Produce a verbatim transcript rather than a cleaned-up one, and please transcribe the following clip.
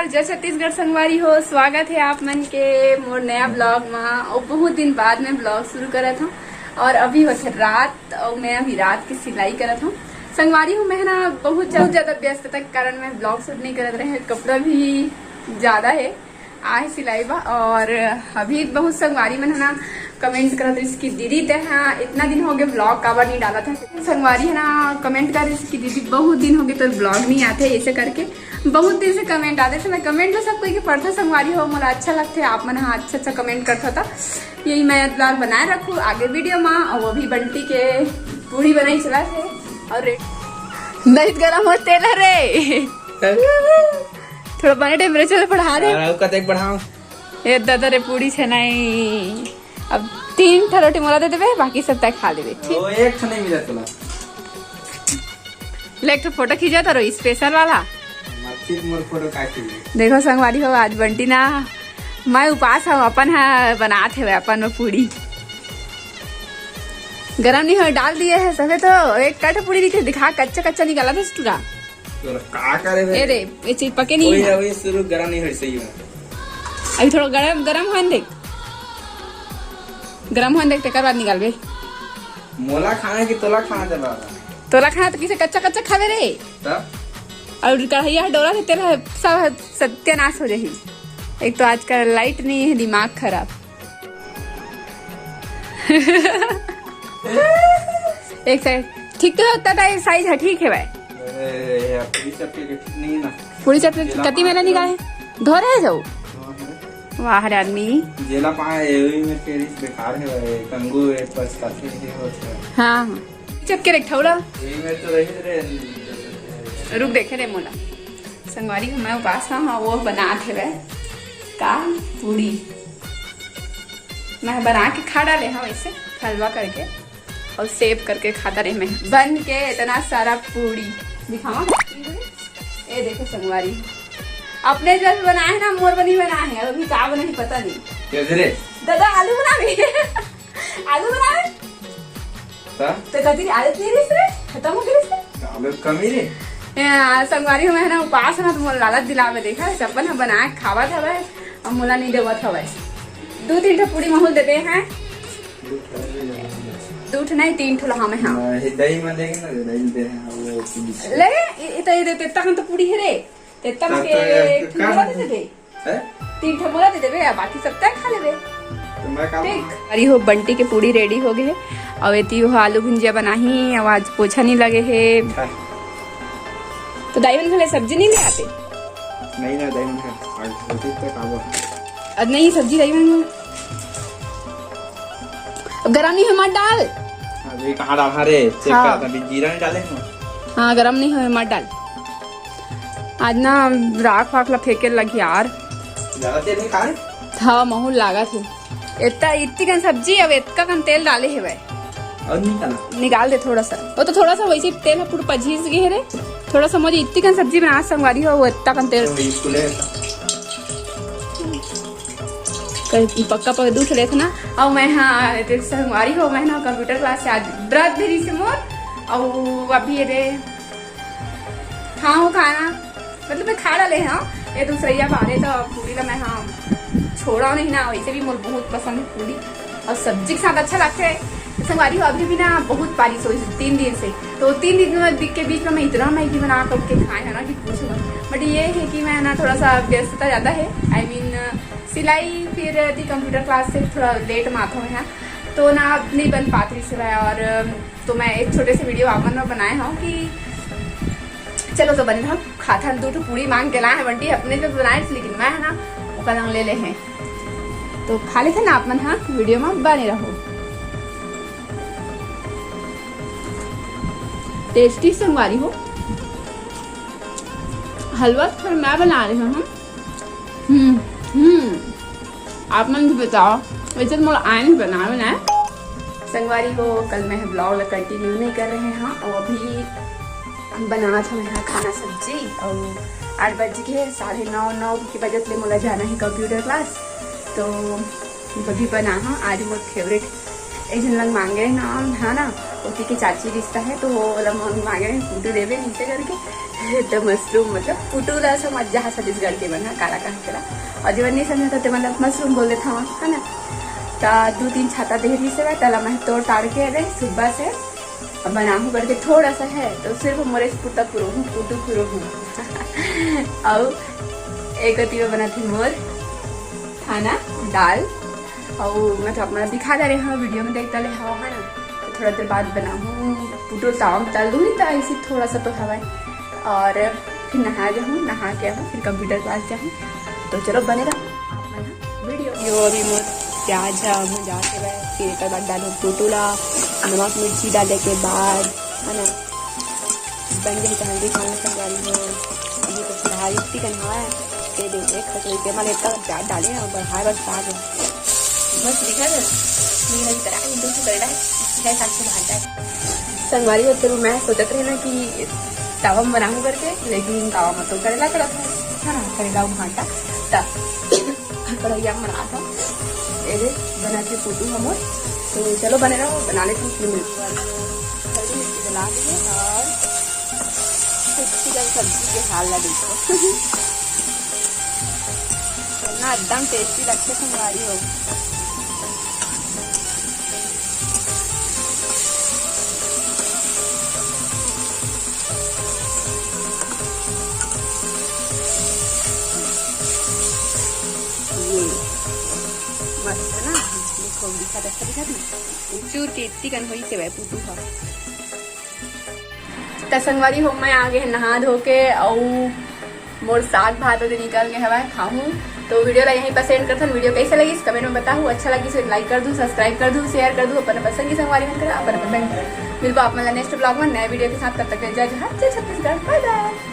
जय छत्तीसगढ़ संगवारी हो, स्वागत है आप मन के मोर नया ब्लॉग मा। और बहुत दिन बाद मैं ब्लॉग शुरू करत हूँ और अभी होथे रात और मैं अभी रात की सिलाई करत हूँ। संगवारी हो, मैं ना बहुत ज्यादा, ज्यादा व्यस्तता के कारण मैं ब्लॉग शूट नहीं करत रहे, कपड़ा भी ज्यादा है आहे सिलाई बा। और अभी बहुत संगवारी मन है ना कमेंट करत रहिस कि दीदी ते हाँ इतना दिन हो गए ब्लॉग काबर नहीं डालत है। संगवारी है ना कमेंट कर रहिस कि दीदी बहुत दिन हो गए तो ब्लॉग नहीं आते, ऐसे करके बहुत दिन से कमेंट आते थे। मैं कमेंट में सब कोई के पढ़ता संगवारी हो, मोला अच्छा लगते, आप मन हाँ अच्छा अच्छा कमेंट करता था। यही मैं दुलार बनाए रखू आगे वीडियो में। और वो भी बंटी के पूरी बनाई चला थे और रे-, नहीं गरम हो तेल रे। थोड़ा बने टेम्परेचर बढ़ा दे। और कतेक बढ़ाओ? ए दादा रे, पूरी छनाई। अब तीन ठो रोटी मोला दे देबे, बाकी सब तय खा लेबे, ठीक? ओ, एक ठो नहीं मिला तोला। ले, एक ठो फोटो खींचा तारो, स्पेशल वाला। मत खींच मोर फोटो, का खींच? देखो संगवारी हो, आज बंटी ना, मैं उपास हूँ, अपन हा बनात है अपन में पूरी। गरम नहीं हो, डाल दिए है सफेद तो एक काठा पूरी दिखे, दिखा, कच्चा कच्चा निकाला था टूरा। तोरा का करे बे? ए रे, ये चीज पके नहीं कोई है। अभी शुरू गरम नहीं हो सही में। अभी थोड़ा गरम, गरम होने दे। गरम होने दे, तेकर बाद निकालबे। मोला खाना है कि तोला खाना चला रहा? तोला खाना तो किसे कच्चा कच्चा खावे रे। तब? और कढ़ैया डोरा से तेल है, सब है, सत्यानाश हो जाही। एक तो आजकल लाइट नहीं है, दिमाग खराब। एक सेकंड, ठीक तो होता था, साइज है, ठीक है भाई। अरे यार, पूरी चपके के ठीक नहीं ना। पूरी चपके जेला कति मेला पाँच निकाले? धो रहे जाओ। धो रहे। वाह रे आदमी। जेला पाए, एवी में तेरी बेकार है भाई, कंगू है, पचकासी है, होता है। हाँ, हाँ। चपके रे ठौरा। एवी में तो रही रे। रुक देखे रे मोला। संगवारी हो, मैं उपास ना हूँ, वो बनात हवे का पूरी। मैं बना के खा डाले हूँ ऐसे हलवा करके और सेव करके खाता रहे मैं। बन के इतना सारा पूरी दिखावा। ये देखो संगवारी, अपने जस बनाए ना, मोर बनी बनाए है, अभी का बनाए पता नहीं। कैसे रे? दादा आलू बनावे। आलू बनावे। ता? तो कति आदत नहीं रहिस रे, खत्म हो गइस रे। आलू कमी रे। ए, आ, संगवारी हो, मैं ना उपास ना, तुम लालच दिलावे देखा, अपन हम बना के खावत हवे, अब मोला नहीं देवत हवे। दू तीन ठो पूरी महूल देते हैं। दू ठो नहीं, तीन ठो ला हमें, हाँ। नहीं, दही में देंगे ना, दही में दे हैं, वो पूरी। ले, इ-, इ तो ये दे, तेत्ता कन तो पूरी है रे। तेत्ता में तब के तो यार, एक ठो कहाँ मोला है? दे दे। हैं? तीन ठो मोला दे देबे, आ बाकी सब तय खा लेबे। तो मैं काम ठीक। अरे हो, बंटी के पूरी रेडी हो गए हे। अउ एती वो आलू भुंजिया बनाही, अउ आज पोछा नहीं लगे हे। हाँ। तो दाई मन घले सब्जी नहीं ले आते? नहीं ना, दाई मन का आज रोटी तक आवा। अब नहीं सब्जी दाई मन। अब गरम नहीं है, मत डाल। अभी कहाँ डाला रे? चेक हाँ। कर, अभी जीरा नहीं डाले हैं। हाँ, गरम नहीं है, मत डाल। आज ना राख वाख ला फेंके लग यार। ज्यादा तेल नहीं खाए? हाँ, महूल लागत हे। इतना, इतनी कन सब्जी, अब इतका कन तेल डाले हे भाई। और नहीं खाना? निकाल दे थोड़ा सा। वो तो थोड़ा सा वैसे तेल ह पूरा पझिस गए हे रे। थोड़ा सा मुझे इतनी कन सब्जी बना संगवारी हो, वो इतना कन तेल। तो बिल्कुल है। कल पक्का पक्का दूध लेथे ना। और मैं हाँ, तेरे संगवारी हो, मैं ना कंप्यूटर क्लास से आज व्रत धरी से मोर। और अभी ये रे खाओ खाना, मतलब मैं खा डाले हाँ। ये दूसरैया बारे तो पूरी ला मैं हाँ छोड़ा नहीं ना, वैसे भी मोर बहुत पसंद है पूरी। और सब्जी के साथ अच्छा लगता है। तो संगवारी हो, अभी भी ना बहुत बारिश हो रही है तीन दिन से, तो तीन दिन में, के बीच में मैं इतना मैगी बना करके खाए है ना कि पूछो मत। बट ये है कि मैं ना थोड़ा सा व्यस्तता ज़्यादा है, आई I मीन mean, सिलाई फिर थी कंप्यूटर क्लास से थोड़ा लेट में आता हूँ यहाँ, तो ना नहीं बन पाती सिलाई। और तो मैं एक छोटे से वीडियो आप मन में बनाए हूँ कि चलो तो बने रहो, खाथन दू ठो पूरी मांग के लाए हैं बंटी, अपने तो बनाए, लेकिन मैं है ना ओकर संग ले ले हैं, तो खा लेथे ना आप मन, हाँ वीडियो में बने रहो। टेस्टी संगवारी हो, हलवा तो फिर मैं बना रही हूँ। हम्म, हम्म। आप मन भी बताओ, वैसे तो मोला आए नहीं बनावे ना। संगवारी हो, कल मैं ब्लॉग ला कंटिन्यू नहीं कर रहे हैं और अभी बनात हूँ यहाँ खाना सब्जी और आठ बज गए, साढ़े नौ, नौ के बजत ले मोला जाना है कंप्यूटर क्लास। तो अभी बना हाँ, आज मोर फेवरेट एक झन लग मांगे ना, हाँ ना, ओती के चाची रिश्ता है तो वो वाला मन मांगे रहे, फोटो देवे नहीं से करके। ये तो मशरूम मतलब पुटू ला समझ जा छत्तीसगढ़ के मन ह काला कहा तेला। और जेमन नहीं समझा था तेमन ला मशरूम बोल देता हूँ, है ना? ता दो तीन छाता देहरी से बा, तला मैं तोड़ ताड़ के रे सुबह से अब बनाहूँ करके थोड़ा सा है, तो सिर्फ मोरे पुटा पुरो हूँ, पुटू पुरो हूँ। और एक अति में बना थी मोर खाना, दाल, और मैं तो अपना दिखा दे रहे हूँ, वीडियो में देख डाले हवा है ना। तो थोड़ा देर बाद बनाहूँ पुटू, तावा में तल दूँगी, तो ऐसे थोड़ा सा तो हवा है। और फिर नहा जाऊँ, नहा के आऊँ, फिर कंप्यूटर क्लास जाऊँ। तो चलो बने रहो वीडियो। यो अभी मोर प्याज है, भुंजा के बा, फिर एकर बाद डालूँ पुटू ला, नमक मिर्ची डाले के बाद, है ना, बन जाही तो हल्दी खाना संगवारी हो। अभी तो फिलहाल इतनी कन हवा है, दे दे एक कटोरी के, मतलब इतना प्याज डाले हैं और बढ़ाए बस आ गए। बस दिखा दे, ये नहीं करा, ये दो ठो करेला है, छह सात ठो भांटा है। संगवारी हो, तो मैं सोचत रहे ना कि तावा में बनाऊँ करके, लेकिन तावा में तो करेला चला था, है ना, करेला और भांटा। ता कढ़ैया में बना था, ये दे, बना के पुटू हमर। तो चलो बने रहो, बना लेते हैं, फिर मिलते हैं। हल्दी मिर्ची बना दिए और कुछ चिकन सब्जी के हाल ला देखो। ना एकदम टेस्टी लगते संगवारी हो। ये मस्त ना, देखो दिखा, अच्छा दिखा दी। चूर के इतनी कन होई से वै पुटू हा। त संगवारी हो, मैं आ गए नहा धो के, अउ मोर साग भात ओदे निकल गए हवय, खाहूं। तो वीडियो ला यहीं पर सेंड करथन। वीडियो कैसे लगी कमेंट में बताहू, अच्छा लगी तो लाइक कर दू, सब्सक्राइब कर दू, शेयर कर दू, अपन अपन संगी संगवारी मन करा, अपन अपन friend करा। मिलबो आप मन ला नेक्स्ट ब्लॉग में नए वीडियो के साथ। तब तक के जय जोहार, जय छत्तीसगढ़, बाय बाय।